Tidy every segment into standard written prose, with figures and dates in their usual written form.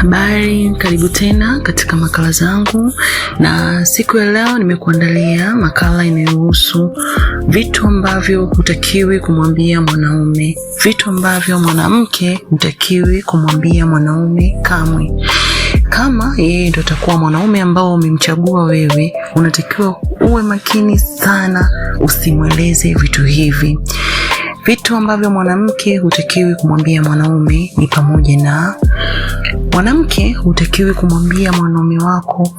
Habari, karibu tena katika makala zangu, na siku ya leo nimekuandalia makala inayohusu vitu ambavyo hutakiwi kumwambia mwanaume, vitu ambavyo mwanamke hutakiwi kumwambia mwanaume kamwe. Kama yeye ndo atakuwa mwanaume ambao umemchagua wewe, unatakiwa uwe makini sana, usimweleze vitu hivi. Vitu ambavyo mwanamke hutakiwi kumwambia mwanaume ni pamoja na: mwanamke hutakiwi kumwambia mwanaume wako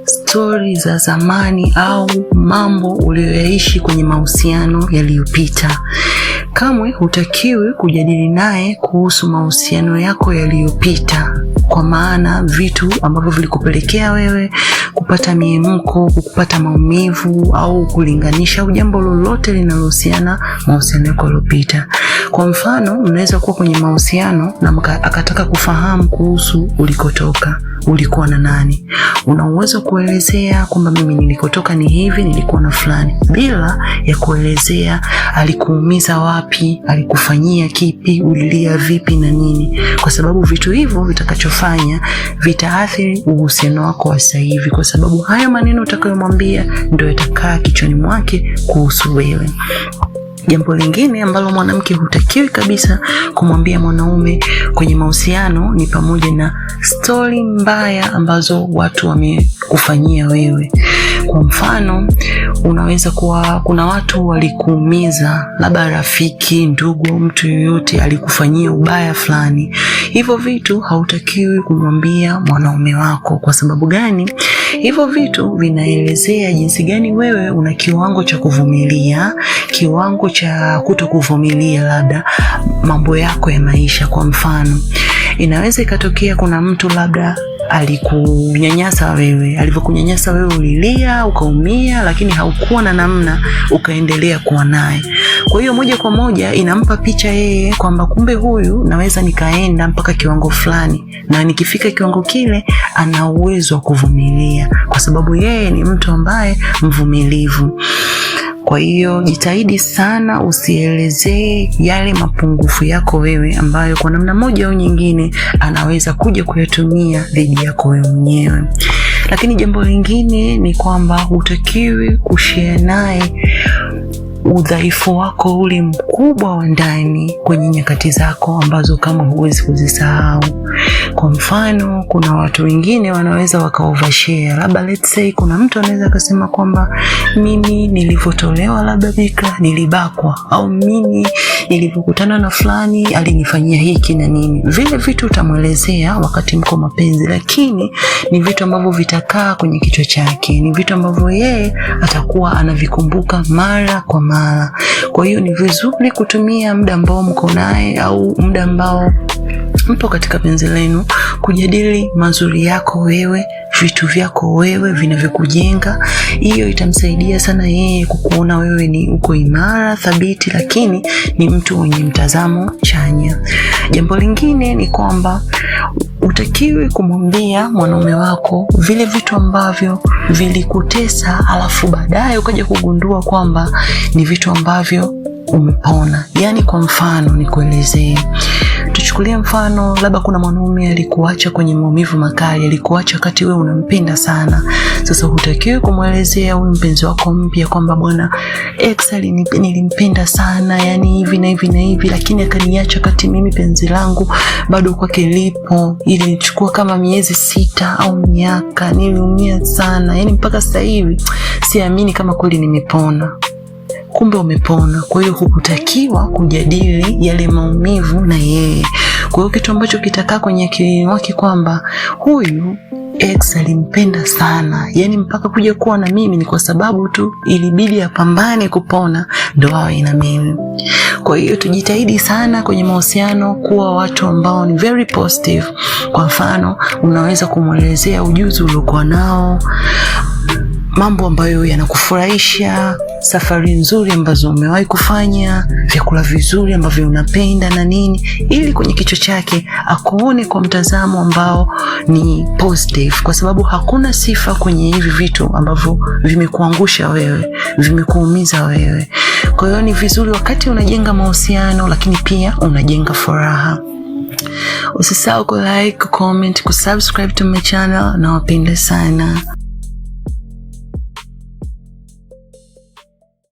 stori za zamani au mambo uliyoyaishi kwenye mahusiano yaliyopita. Kamwe hutakiwi kujadili naye kuhusu mahusiano yako yaliyopita, kwa maana vitu ambavyo vilikupelekea wewe kupata miemko, kupata maumivu au kulinganisha au jambo lolote linalohusiana mahusiano yako yaliyopita. Kwa mfano, mnaweza kuwa kwenye mahusiano na akataka kufahamu kuhusu ulikotoka, ulikuwa na nani. Una uwezo kuelezea kwamba mimi nilikotoka ni hivi, nilikuwa na fulani, bila ya kuelezea alikuumiza wapi, alikufanyia kipi, ulilia vipi na nini, kwa sababu vitu hivyo vitakachofanya vitaathiri uhusiano wako wa sasa hivi, kwa sababu hayo maneno utakayomwambia ndio yatakaa kichwani mwake kuhusu wewe. Jambo lingine ambalo mwanamke hutakiwi kabisa kumwambia mwanaume kwenye mahusiano ni pamoja na stori mbaya ambazo watu wamekufanyia wewe. Kwa mfano, unaweza kuwa kuna watu walikuumiza, labda rafiki, ndugu, mtu yoyote alikufanyia ubaya fulani. Hivyo vitu hautakiwi kumwambia mwanaume wako. Kwa sababu gani? Hivyo vitu vinaelezea jinsi gani wewe una kiwango cha kuvumilia, kiwango cha kutokuvumilia labda mambo yako ya maisha. Kwa mfano, inaweza ikatokea kuna mtu labda alikunyanyasa wewe, alivyokunyanyasa wewe ulilia ukaumia, lakini haukuwa na namna, ukaendelea kuwa naye. Kwa hiyo moja kwa moja inampa picha yeye kwamba kumbe huyu naweza nikaenda mpaka kiwango fulani, na nikifika kiwango kile ana uwezo wa kuvumilia, kwa sababu yeye ni mtu ambaye mvumilivu. Kwa hiyo jitahidi sana usielezee yale mapungufu yako wewe ambayo kwa namna moja au nyingine anaweza kuja kuyatumia dhidi yako wewe mwenyewe. Lakini jambo lingine ni kwamba hutakiwi kushare naye udhaifu wako ule mkubwa wa ndani kwenye nyakati zako ambazo kama huwezi kuzisahau. Kwa mfano, kuna watu wengine wanaweza waka overshare, labda let's say kuna mtu anaweza akasema kwamba mimi nilivyotolewa labda bikra nilibakwa, au mimi nilivyokutana na fulani alinifanyia hiki na nini. Vile vitu utamwelezea wakati mko mapenzi, lakini ni vitu ambavyo vitakaa kwenye kichwa chake, ni vitu ambavyo yeye atakuwa anavikumbuka mara kwa mara. Kwa hiyo ni vizuri kutumia muda ambao mko naye au muda ambao mpo katika penzi lenu kujadili mazuri yako wewe, vitu vyako wewe vinavyokujenga. Hiyo itamsaidia sana yeye kukuona wewe ni uko imara, thabiti, lakini ni mtu mwenye mtazamo chanya. Jambo lingine ni kwamba utakiwi kumwambia mwanaume wako vile vitu ambavyo vilikutesa, alafu baadaye ukaja kugundua kwamba ni vitu ambavyo umepona. Yaani, kwa mfano nikuelezee, tuchukulie mfano labda kuna mwanaume alikuacha kwenye maumivu makali, alikuacha wakati wewe unampenda sana. Sasa hutakiwi kumwelezea huyu mpenzi wako mpya kwamba bwana ex nilimpenda sana, yani hivi na hivi na hivi, lakini akaniacha wakati mimi penzi langu bado kwake lipo. Ilinichukua kama miezi 6 au miaka, niliumia sana, yani mpaka sasa hivi siamini kama kweli nimepona. Kumbe umepona. Kwa hiyo hukutakiwa kujadili yale maumivu na yeye. Kwa hiyo kitu ambacho kitakaa kwenye akili mwake kwamba huyu ex alimpenda sana, yani mpaka kuja kuwa na mimi ni kwa sababu tu ilibidi apambane kupona ndo awe na mimi. Kwa hiyo tujitahidi sana kwenye mahusiano kuwa watu ambao ni very positive. Kwa mfano, unaweza kumwelezea ujuzi uliokuwa nao, mambo ambayo yanakufurahisha, safari nzuri ambazo umewahi kufanya, vyakula vizuri ambavyo unapenda na nini, ili kwenye kichwa chake akuone kwa mtazamo ambao ni positive, kwa sababu hakuna sifa kwenye hivi vitu ambavyo vimekuangusha wewe, vimekuumiza wewe. Kwa hiyo ni vizuri wakati unajenga mahusiano, lakini pia unajenga furaha. Usisahau ku like, ku comment, ku subscribe to my channel. Nawapenda sana.